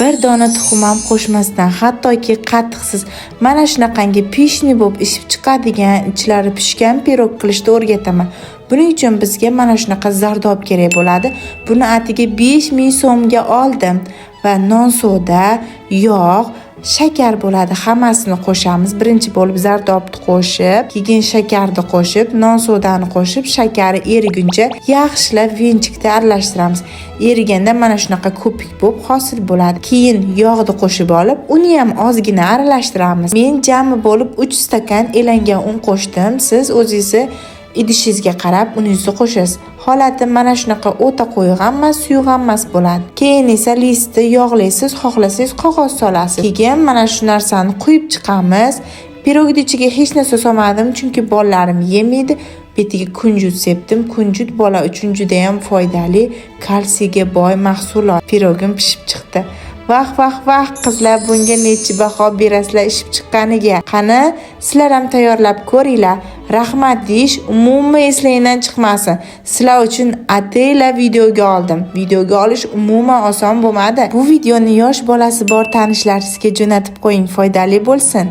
Bir dona tuxum ham qo'shmasdan, hattoki qatiqsiz mana shunaqangi пышный bo'lib ishib chiqadigan, ichlari pishgan pirog qilishni o'rgataman. Buning uchun bizga mana shunaqa zardob kerak bo'ladi. Buni atiga 5000 so'mga oldim va non soda, yog', shakar bo'ladi. Hammasini qo'shamiz. Birinchi bo'lib zardobni qo'shib, keyin shakarni qo'shib, non sodani qo'shib, shakari eriguncha yaxshilab венчик da aralashtiramiz. Eriganda mana shunaqa ko'pik bo'lib hosil bo'ladi. Keyin yog'ni qo'shib olib, uni ham ozgina aralashtiramiz. Men jami bo'lib 3 stakan elangan un qo'shdim. Siz o'zingizni idishingizga qarab uningizni qo'shasiz. Holati mana shunaqa o'ta qo'yiq ham emas, suyuq ham emas bo'ladi. Keyin esa listni yog'laysiz, xohlasangiz qog'oz solasiz. Keyin mana shu narsani quyib chiqamiz. Pirogni ichiga hech narsa solmadim, chunki bolalarim yemaydi. Betiga kunjut sepdim. Kunjut bola uchun juda ham foydali, kalsiyga boy mahsulot. Pirogim pishib chiqdi. Vah, vah, vah, qizlar, bunga nechi baho berasizlar ishib chiqqaniga? Qani, sizlar ham tayyorlab ko'ringlar. Rahmat deyish umuman eslangdan chiqmasin. Sizlar uchun ataylab videoga oldim. Videoga olish umuman oson bo'lmadi. Bu videoni yosh bolasi bor tanishlaringizga jo'natib qo'ying, foydali bo'lsin.